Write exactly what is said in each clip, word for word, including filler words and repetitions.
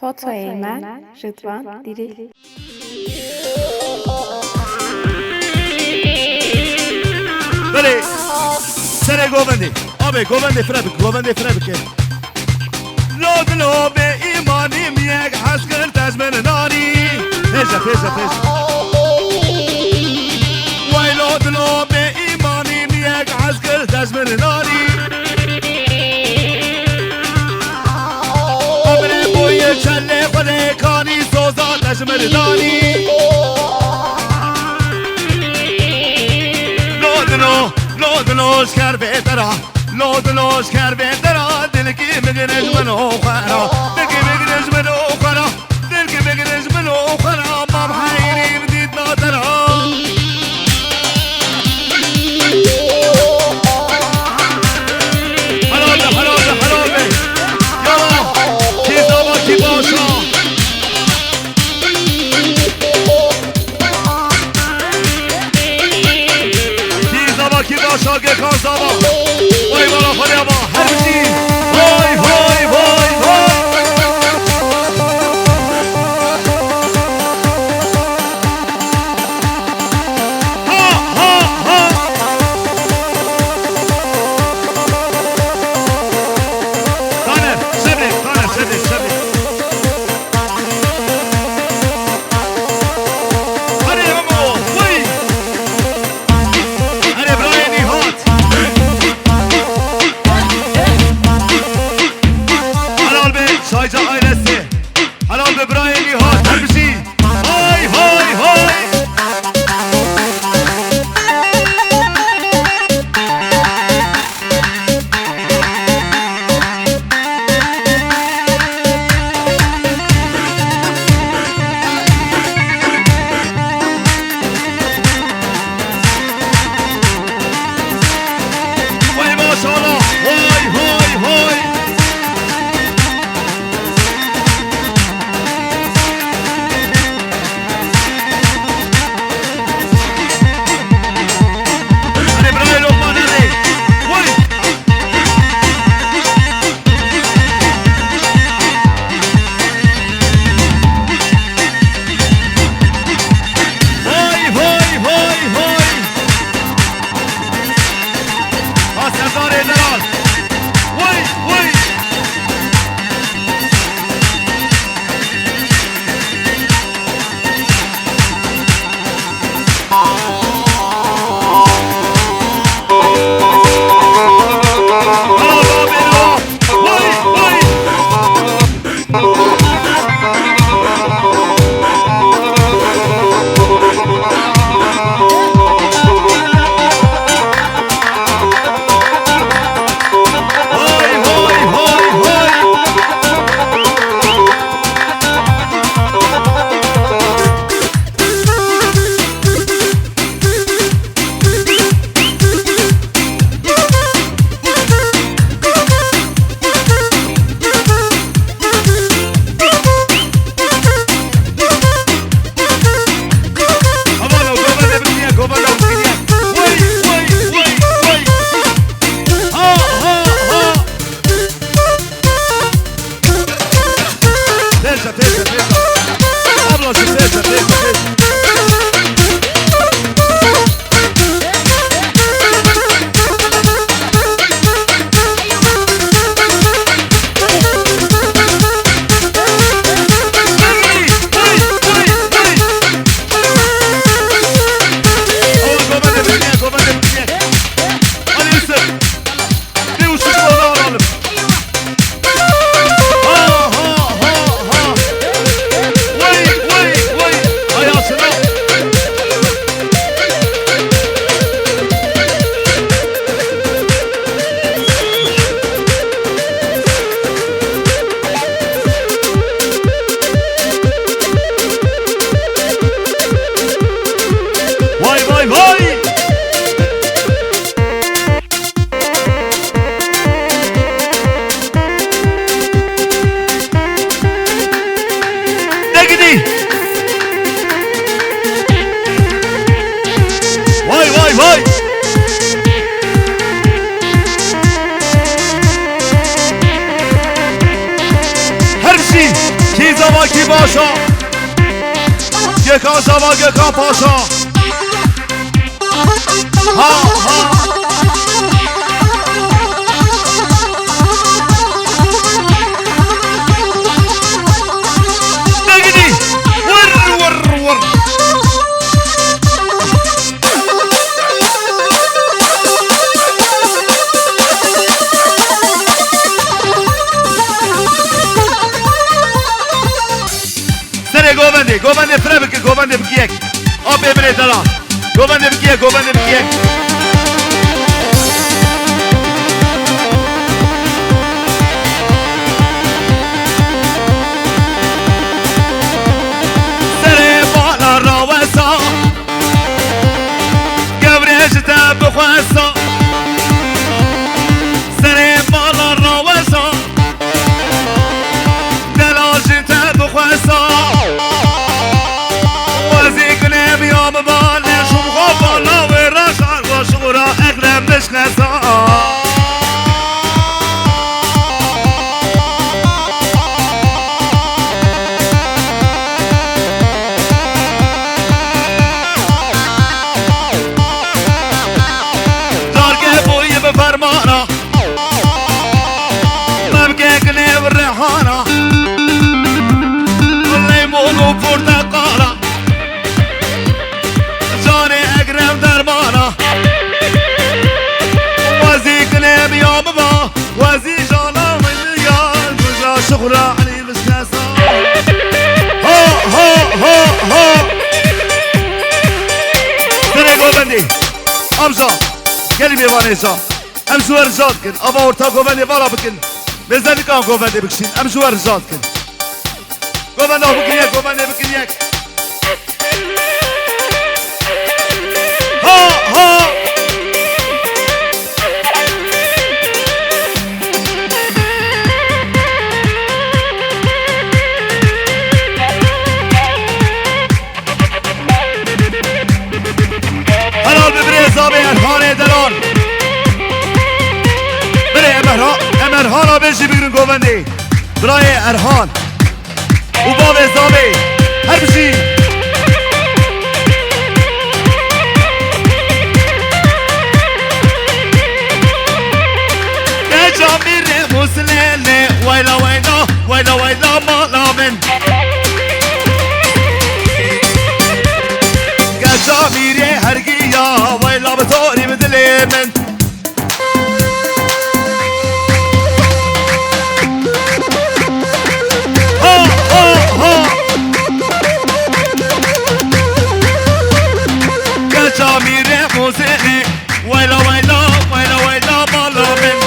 Fotoyê me ji van dîrê. Belê, serê govendê. Abê, govendê fire bike, govendê fire bike. Lo dilo bê îmanî miyek hez kir te ji min nanî. Hêja, hêja, hêja. Wey lo dilo bê îmanî miyek hez kir te ji min nanî. Emrê boyê çelê xwedê kanî soza te ji min danî. Lo dilo, lo dilo ji ker vê dera. Lo dilo ji ker vê dera. Dilkî bigire ji min û xwe ra. Dilkî bigire ji min û xwe ra. Dilkî bigire ji min û xwe ra. Mam heyrî min dît nadera. Helal be, helal be, helal be. Yala. Kî zava kî başa. Kî zava kî başa Gekan zava. Vay bala xwe ya ba. Her bijî. Vay, vay, vay, vay. Ha, ha, ha. Taner, şevê, Taner, şevê, şevê. Erê Emo, vay. Erê birayê Nîhat. Helal be, Şayca ailesi. Helal be birayê Nîhat, her bijî. Hay, hay, hay. Vay maşallah, vay, vay, vay. Zava kî baş a? Gökhan Zava, Gökhan Paşa. Ha, ha. Degidî. Wır, wır, wır. Serê govendê, govendê fire bike, govendê bike yek. Apê min ê dela. Govendê bike yek, govendê bike yek. Serê bala rawesa. Gewre ji te bixwesa. Serê bala rawesa. Delal ji te bixwesa. Wezî ginê biya biba, ne şum xwe bala wê re şar xwe şûra Ekrem bişxesa. Carke bûye bi fermana. Mevke ginê bi rehana. Leymun û porteqala. Canê Ekrem dermana. Wezî ginê biya biba. Wezî jala wê biya. Guja şixura Elî bişkesa. Ha, ha, ha, ha. Serê govendê. Amca. Gelî mêvanê ca. Em ji we rica dikin. Ava orta govendê vala bikin. Mêze nikan govendê bikişîn. Em ji we rica dikin. Govenda bikin yek, govendê bikin yek. Ha, ha. Helal bi birê Zabê Erhanê Delal. Birê Emerha-, Emerhana bê jî bigrin govendê. Birayê Erhan û bavê Zabê. Her bijî. Keça mîrê Muslê ne, wayla wayla, wayla wayla mala min. Keça mîrê hergiya, wayla bi zorî bi dilê min. Ha, ha, ha. Keça mîrê Muslê ne. Wayla, wayla, wayla, wayla, bala min.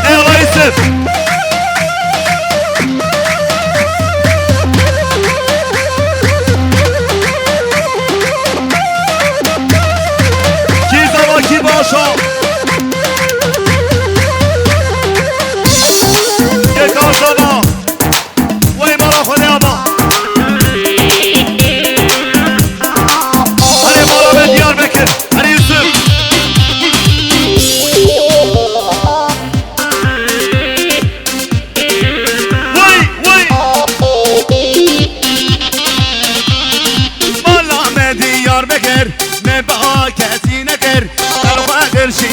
Ey, Yusuf. Kî zava kî baş a? Kê kar zava? Wey mala xwe ne ama. Hadi mala me Diyarbekir. Hadi Yusuf. Wey, wey. Mala me Diyarbekir, me ba kesî nekir. Qelwa girşî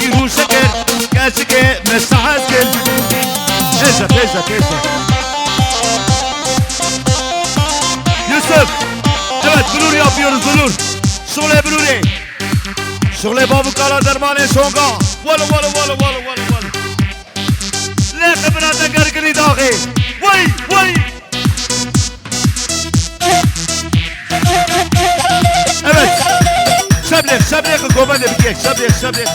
Rûşe kir, keçikê me saet kir. Têze, têze, têze. Yusuf. Evet, blur yapıyoruz, blur. Şule blurê. Şule babu kara dermanê şonga. Walo, walo, walo. Lê qibra te gergirî daxê. Wey, wey. Evet. Şeblêx, şeblêx govendê bikek. Şeblêx, şeblêx.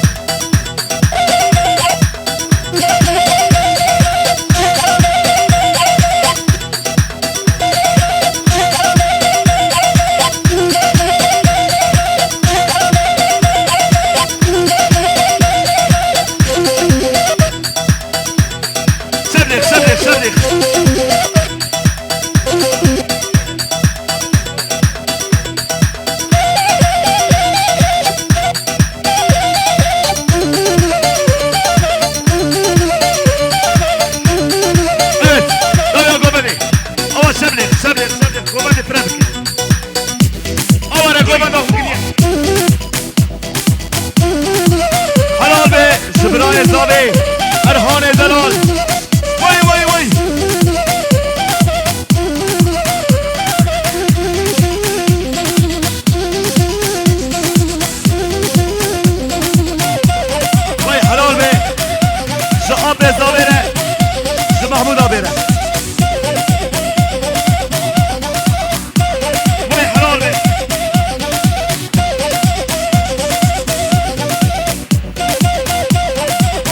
Şeblêx, şeblêx, şeblêx. Evet. Dawiya govendê. Awa şeblêx, şeblêx, şeblêx. Govendê fire bike. Awa re govenda xwe kiriye. Helal be, ji birayê zavê, Erhanê delal. Wey, wey, wey. Wey, helal be. Ji apê zavê re, ji Mahmûd abê re. Wey, helal be.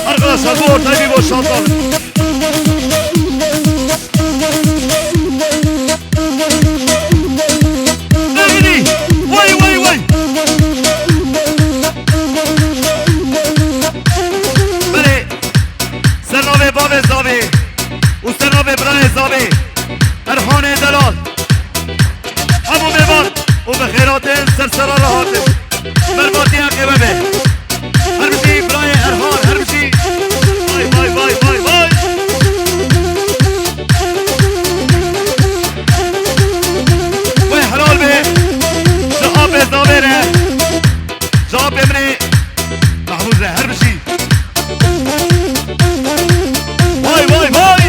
Arkadaşlar, bu ortayı bir boşaltalım. Neydi? Vay, vay, vay. Belê. Ser navê bavê zavê û ser navê birayê zavê Erhanê delal. Hemû mêvan û bi xêratin ser sera re hatin. Berbatî heqê we be. Her bijî birayê Erhan, her bijî. Vay, vay, vay, vay, vay. Wey helal be. Ji apê zavê re. Ji apê min ê. Mahmûd re her bijî. Vay, vay, vay!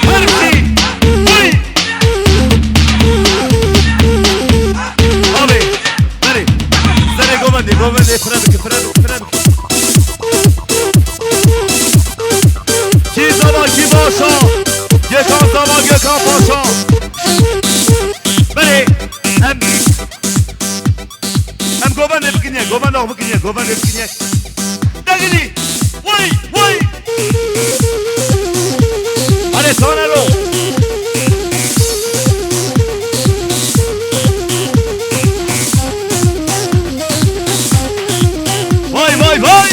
Her bijî! Vay! Abi, berê. Serê govendê, govendê, fire bike, fire bike, fire bike. Kî zava kî baş a, Gökhan zava Gökhan paşa. Belê, em, em govendê bikiniye, govenda xwe bikiniye, govendê bikiniye. Degilî, wey, wey. Hadi sana lo. Vay, vay, vay.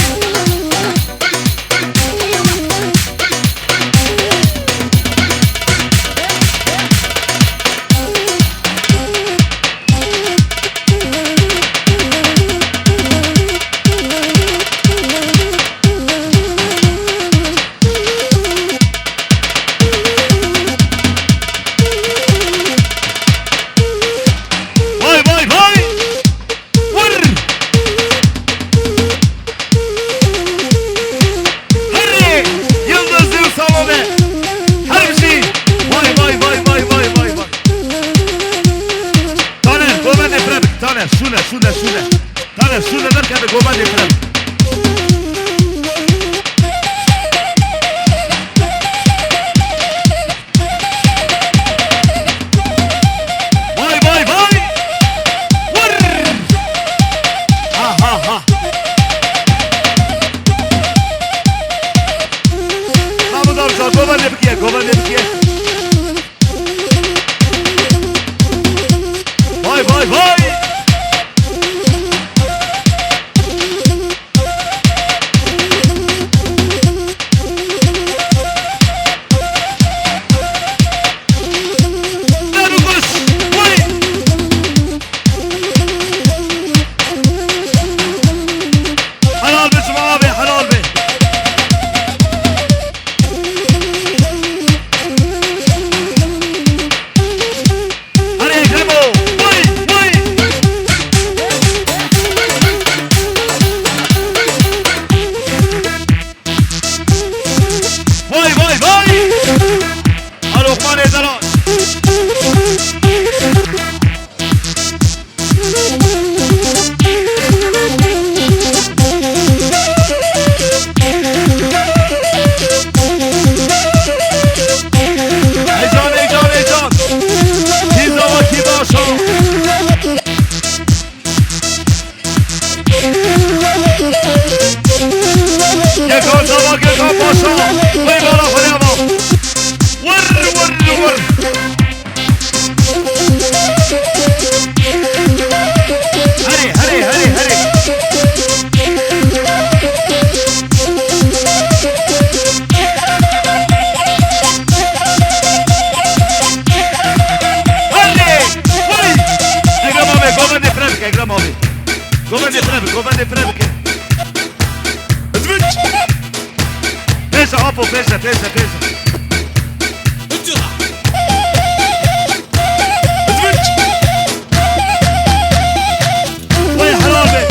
Herê, herê, herê, herê. Herê! Hey! Ekrem abi, govendê fireh bike, Ekrem abi. Govendê fireh bike, govendê fireh bike. Hizmet! Pêze, apo, pêze, pêze, pêze. Vay herabe.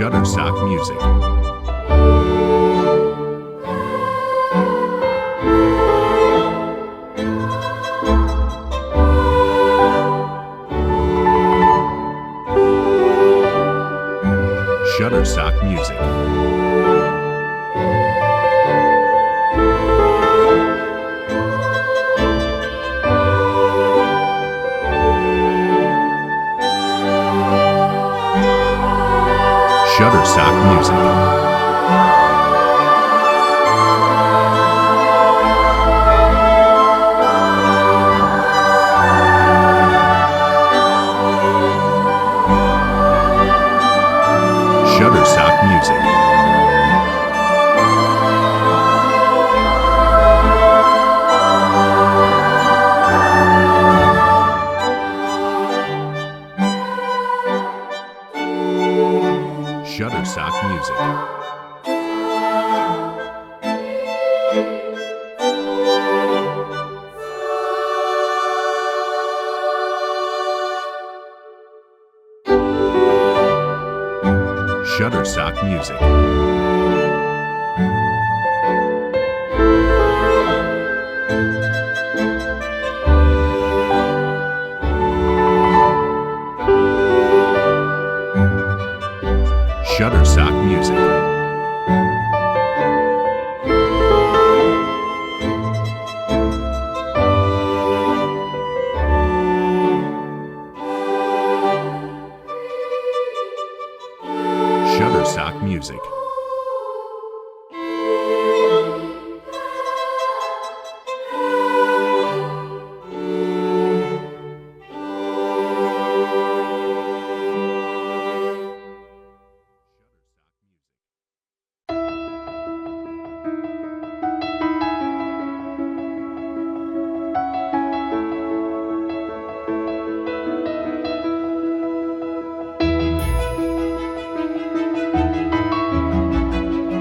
Shutterstock Music. Shutterstock Music. Shutterstock Music. Shutterstock Music. Shutterstock Music. Shutterstock Music. Shutterstock Music. Shutterstock Music.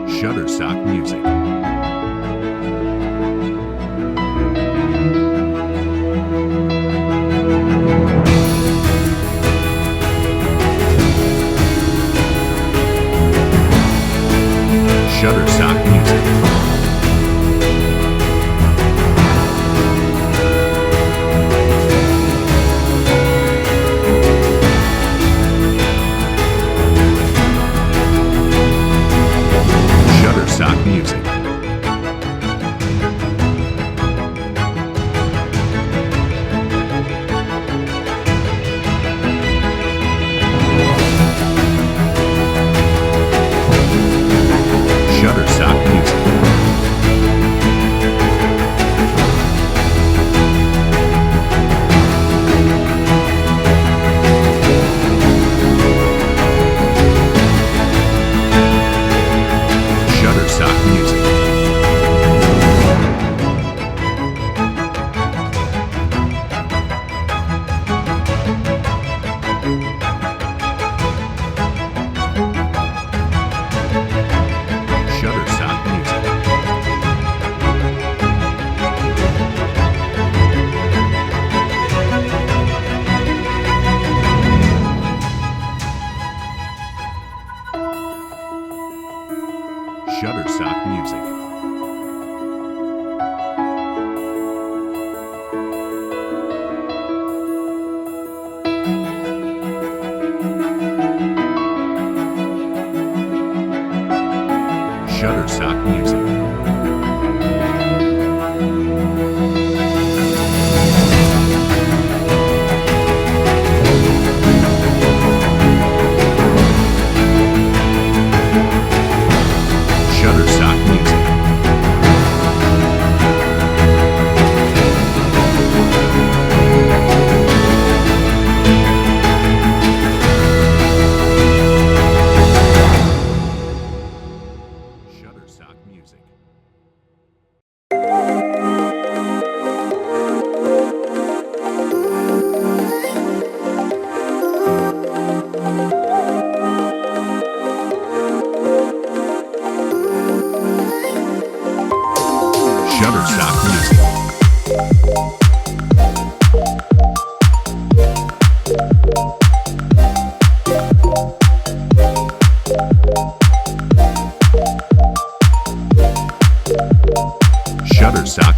Shutterstock Music. Shutterstock Music. Shutterstock Music. Shutterstock Music. Shutterstock Music. Shutterstock Music. Shutterstock Music. Shutterstock Music. Shutterstock Music. Shutterstock Music. Shutterstock Music.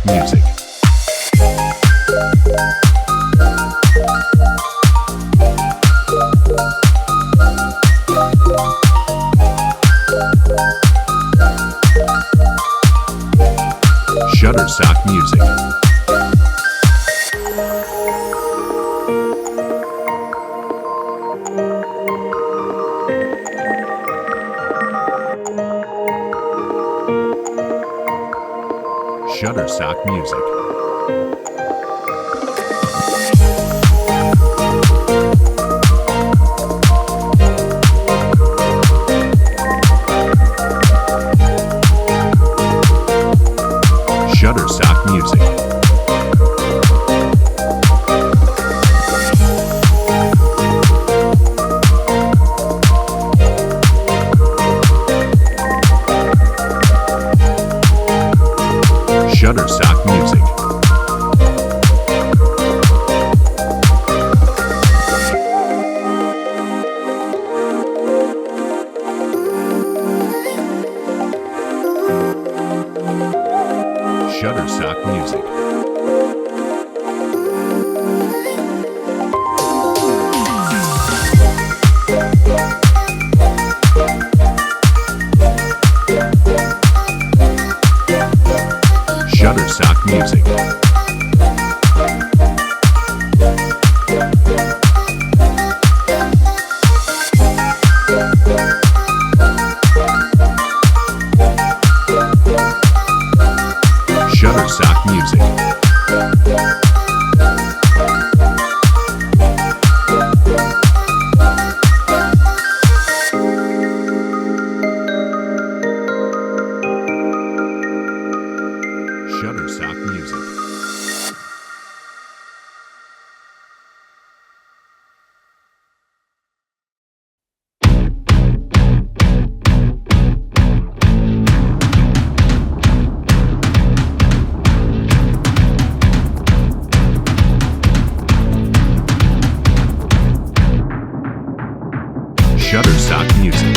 Music. Shutterstock Music. Shutterstock Music. Shutterstock Music. Shutterstock Music. Shutterstock Music. Shutterstock Music. Shutterstock Music. Shutterstock Music. Shutterstock Music.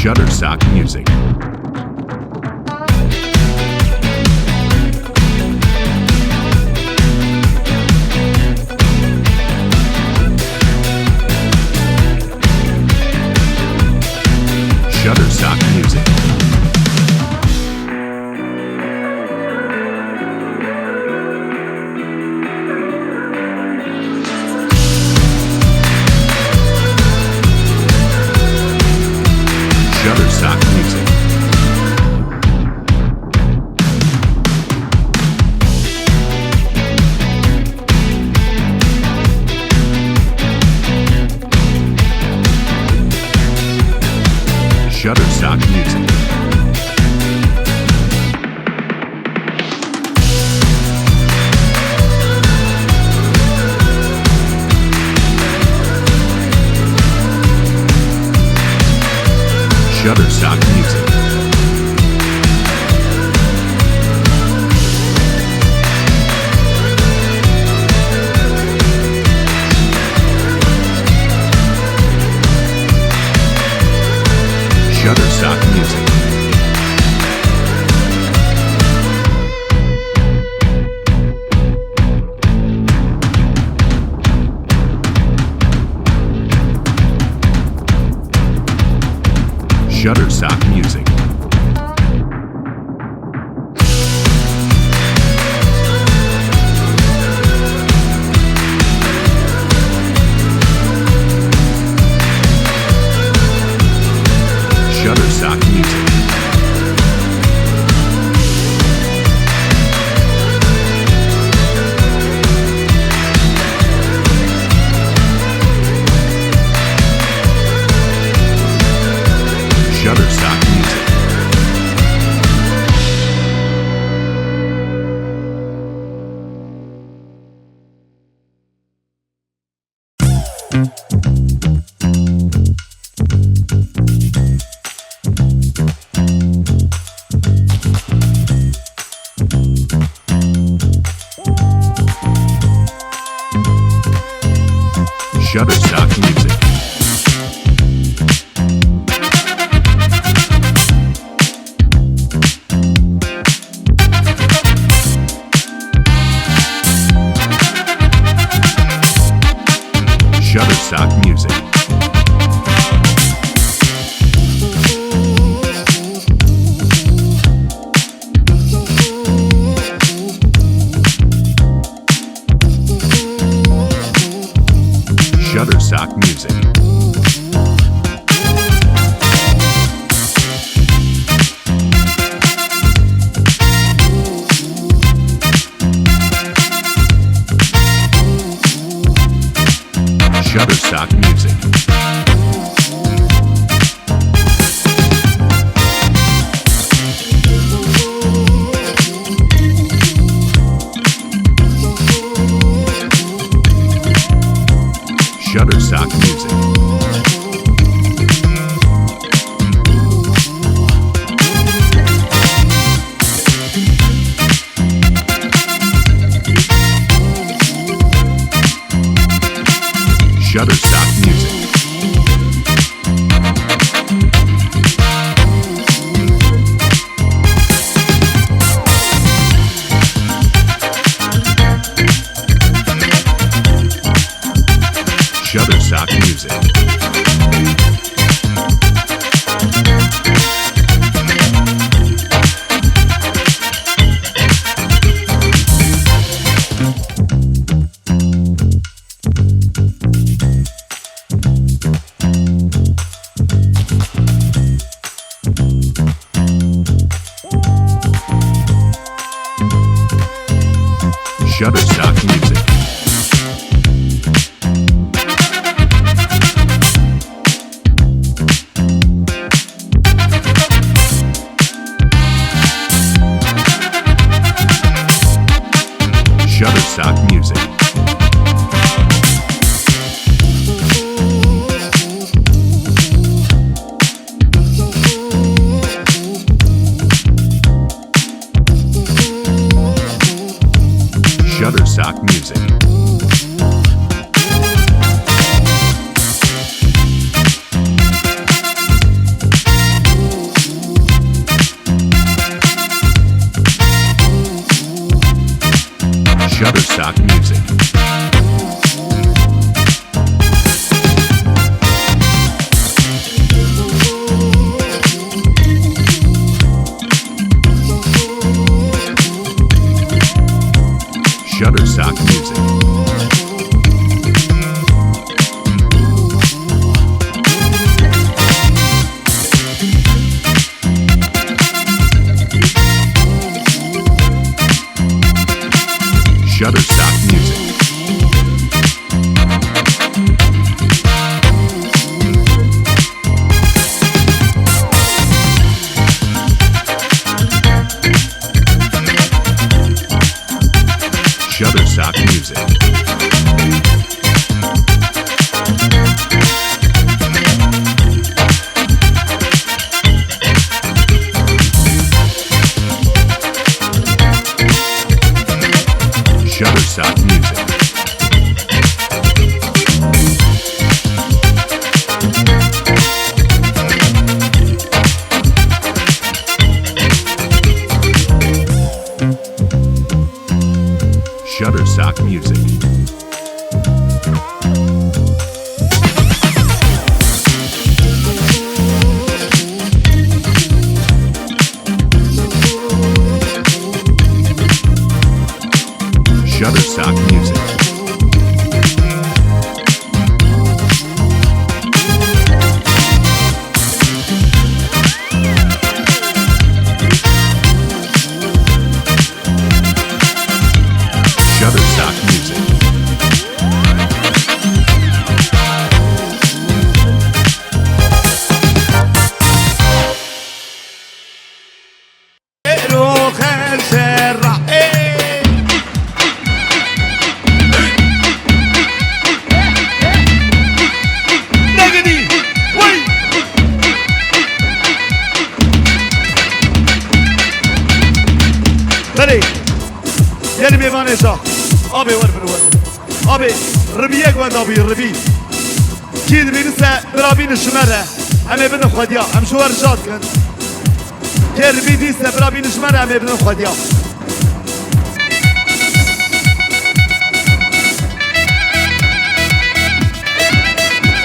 Shutterstock Music. Shutterstock Music. Shutterstock Music. Shutterstock Music. Shutterstock Music. Shutterstock Music. Shutterstock Music. Shutterstock Music. Shutterstock Music. Shutterstock Music. Shutterstock Music. Shutterstock Music. Shutterstock Music. Shutterstock Music. Shutterstock Music. Shutterstock Music. Shutterstock Music. Shutterstock Music. Shutterstock Music. Shutterstock Music. Shutterstock Music. Shutterstock Music. Shutterstock Music. Shutterstock Music. Shutterstock Music. Shutterstock Music. Shutterstock Music. Belê. Gelî mêvanê sax. Abê wer bin wer. Abê, ribiyek wenda bûyî, ribî. Kî dibînise bira bînin ji me re. Em ê bidin xwediya. Em ji we rica dikin. Kê dibînise bira bînin ji me re, em ê bidin xwediya.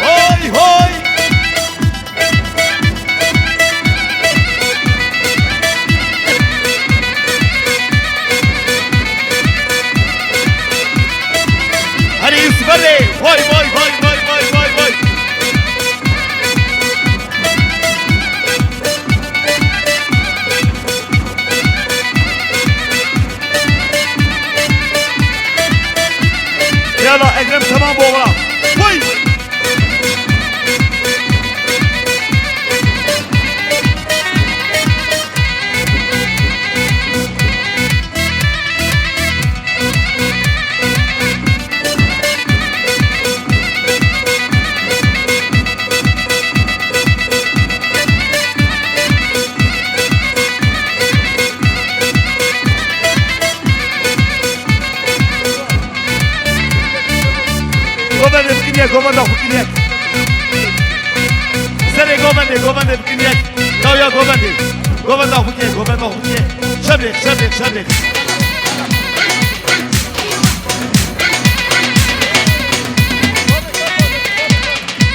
Hoy, hoy! Herî siberê! Vay, vay, vay! Yala Ekrem, tamam bu oğlan. Vay! Govendê bikin yek, govenda xwe bikin yek. Serê govendê, govendê bikin yek. Dawiya govendê. Govenda xwe bikin yek, govenda xwe bikin yek. Şebrêk, şebrêk, şebrêk.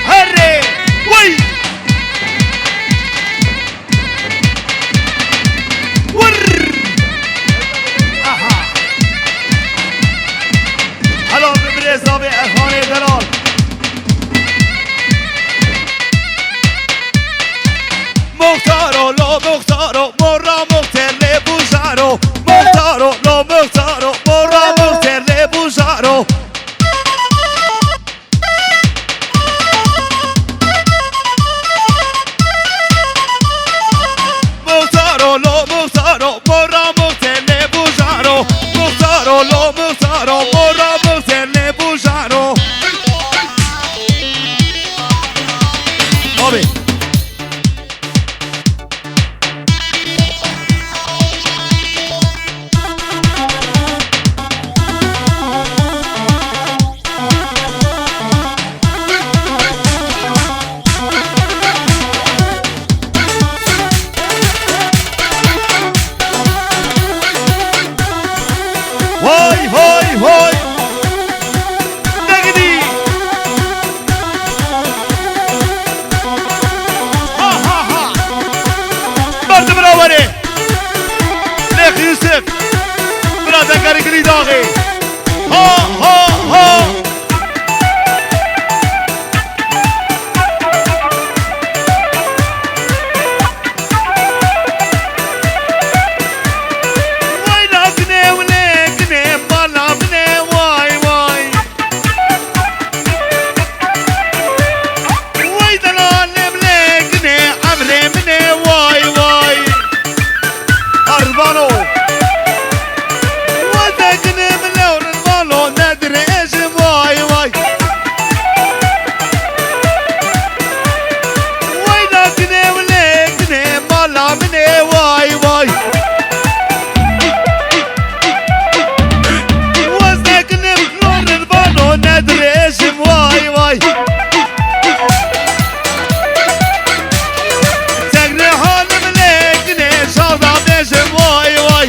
Herê! Wey! Wirr! Aha! Helal be birêz navê Erhanê Delal. Muxtaro, lo muxtaro, mora muxter lê bujaro. Muxtaro, lo muxtaro, mora muxter lê bujaro. Muxtaro lo muxtaro, mora muxtene bujaro. Muxtaro lo muxtaro, mora muxtene bujaro. Abi. Hoy, hoy, hoy! Negidî! Ha, ha, ha! Berdi bira werê! Lêx Yusuf! Bira Dekarî Gilî Daxê! Ha, ha, ha! Wayla gine wile gine bala bine way way. Way delalê min ê gine emrê min ê way way. Rizvano. Weze gine min ê Rizvano ne dirêjim way way. Wayla gine wile gine bala min ê way way. Weze gine min ê Rizvano ne dirêjim way way. Segre halim lêkine, şada bêjim vay vay.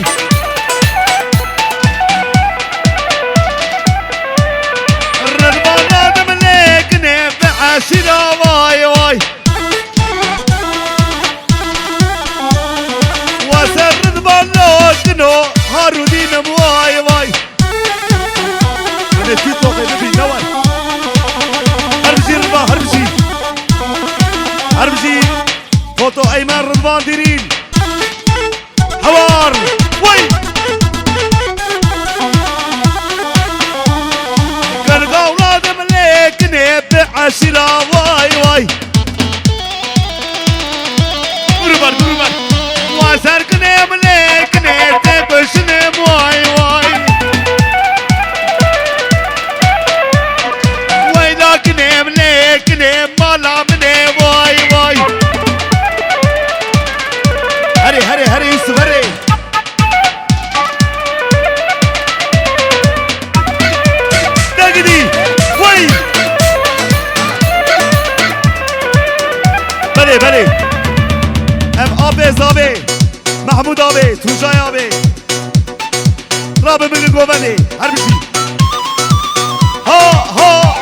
Rizvan halim lêkine, bi eşîra vay vay. Wese Rizvan lokino, harudînim vay vay. Hadi TikTok'e bir bin ne var? Her bir şey Rizvan, her bir şey. Her bir şey. Foto Eymen Rizvan Dirîn. Hewar. Vay. Gerga awladim lêkine bi eşîra vay vay. Buru ber, buru ber. Wa serkine min ê kine te kuşine vay vay. Wayla kine min ê kine mala min ê vay vay. Herê, herê, herê, Yusuf, herê. Degidî, wey! Abi, Tuncay abi. Rabe min li govendê. Her bijî. Ha, ha.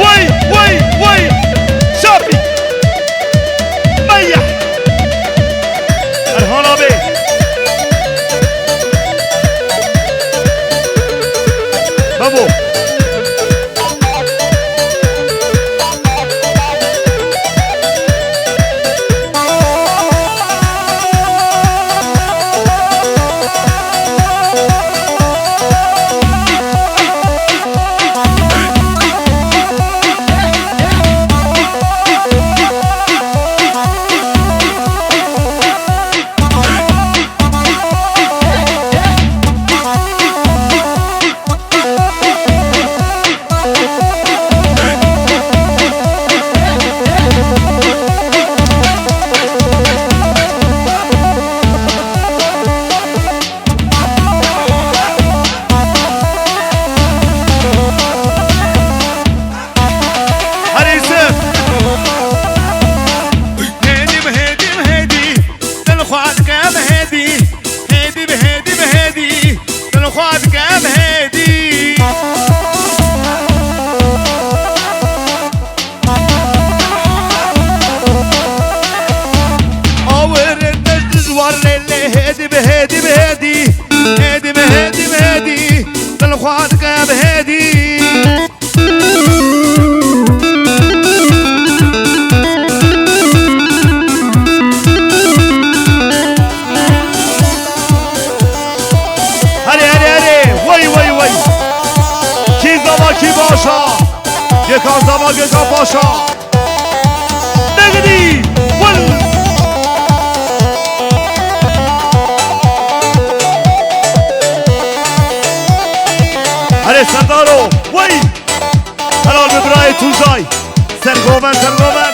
Wey, wey, wey. Şapî. Meyeh. Erhan abi. Memo. Her Yusuf. Hêdî bi hêdî bi hêdî. Dil xwe dikem hêdî. Hêdî bi hêdî bi hêdî. Dil xwe dikem hêdî. Awirê te ji war lê lê hêdî bi hêdî bi hêdî. Hêdî bi hêdî bi hêdî. Dil xwe dike bi hêdî. Herê, herê, herê. Wey, wey, wey. Kî zava kî baş a. Yekan zava Gökhan Paşa. Degdî. Win. Herê Serdaro. Wey. Helal bi birayê Tuncay. Sergoven, sergoven.